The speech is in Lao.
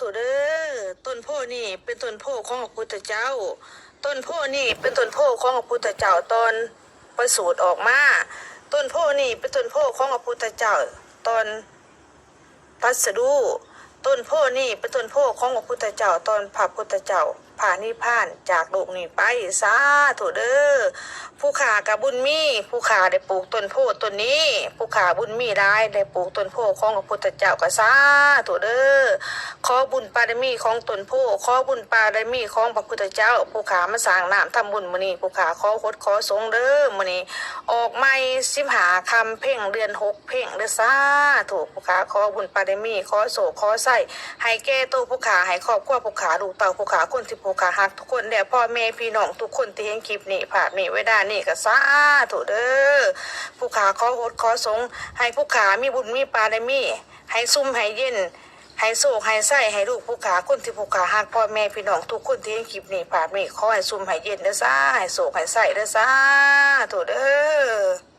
ທຸເດີ ຕົ້ນໂພນີ້ເປັນຕົ້ນໂພຂອງພະພຸດທະເຈົ້າ, ຕົ້ນໂພນີ້ເປັນຕົ້ນໂພຂອງພະພຸດທະເຈົ້າຕອນປະສູດອອກມາ, ຕົ້ນໂພນີ້ເປັນຕົ້ນໂພຂອງພະພຸດທະເຈົ້າຕອນຕັດສະຮູ້, ຕົ້ນໂພນີ້ເປັນຕົ້ນໂພຂອງພະພຸດທະເຈົ້າຕອນພະພຸດທະເຈົ້າພະນິບພານຈາກໂລກນີ້ໄປ. ສາທຸເດີ. ຜູ້ຂ້າກະບຸນມີ ຜູ້ຂ້າໄດ້ປູກຕົ້ນໂພຕົ້ນນີ້, ຜູ້ຂ້າບຸນມີຫຼາຍ ໄດ້ປູກຕົ້ນໂພຂອງພະພຸດທະເຈົ້າ ກະສາທຸເດີ. ຂໍບຸນບາລະມີຂອງຕົ້ນໂພ, ຂໍບຸນບາລະມີຂອງພະພຸດທະເຈົ້າ, ຜູ້ຂ້າມາສ້າງນ້ຳທຳບຸນມື້ນີ້, ຜູ້ຂ້າຂໍຫົດຂໍສົງເດີ. ມື້ນີ້ອອກໃໝ່ສິບຫ້າຄ່ຳ ເພັງເດືອນຫົກ ເພັງເດີ ສາທຸ. ຜູ້ຂ້າຂໍບຸນບາລະມີ ຂໍໂຊກຂໍໄຊ ໃຫ້ແກ່ໂຕຜູ້ຂ້າ ໃຫ້ຄອບຄົວຜູ້ຂ້າ ລູກເຕົ້າຜູ້ຂ້າ ຄົນທີ່ຜູ້ຂ້າຮັກທຸກຄົນ ແລະ ພໍ່ແມ່ພີ່ນ້ອງທຸກຄົນທີ່ເຫັນຄລິບນີ້ ພາບນີ້ ເວລານີ້ ກະສາທຸເດີ. ຜູ້ຂ້າຂໍຫົດຂໍສົງ ໃຫ້ຜູ້ຂ້າມີບຸນມີບາລະມີ ໃຫ້ຊຸ່ມໃຫ້ເຢັນ ໃຫ້ໂຊກໃຫ້ໄຊ ໃຫ້ລູກຜູ້ຂ້າ ຄົນທີ່ຜູ້ຂ້າຮັກ ພໍ່ແມ່ພີ່ນ້ອງທຸກຄົນທີ່ເຫັນຄລິບນີ້ ພາບນີ້ ຂໍໃຫ້ຊຸ່ມໃຫ້ເຢັນເດີ ສາ ໃຫ້ໂຊກໃຫ້ໄຊເດີ ສາທຸເດີ.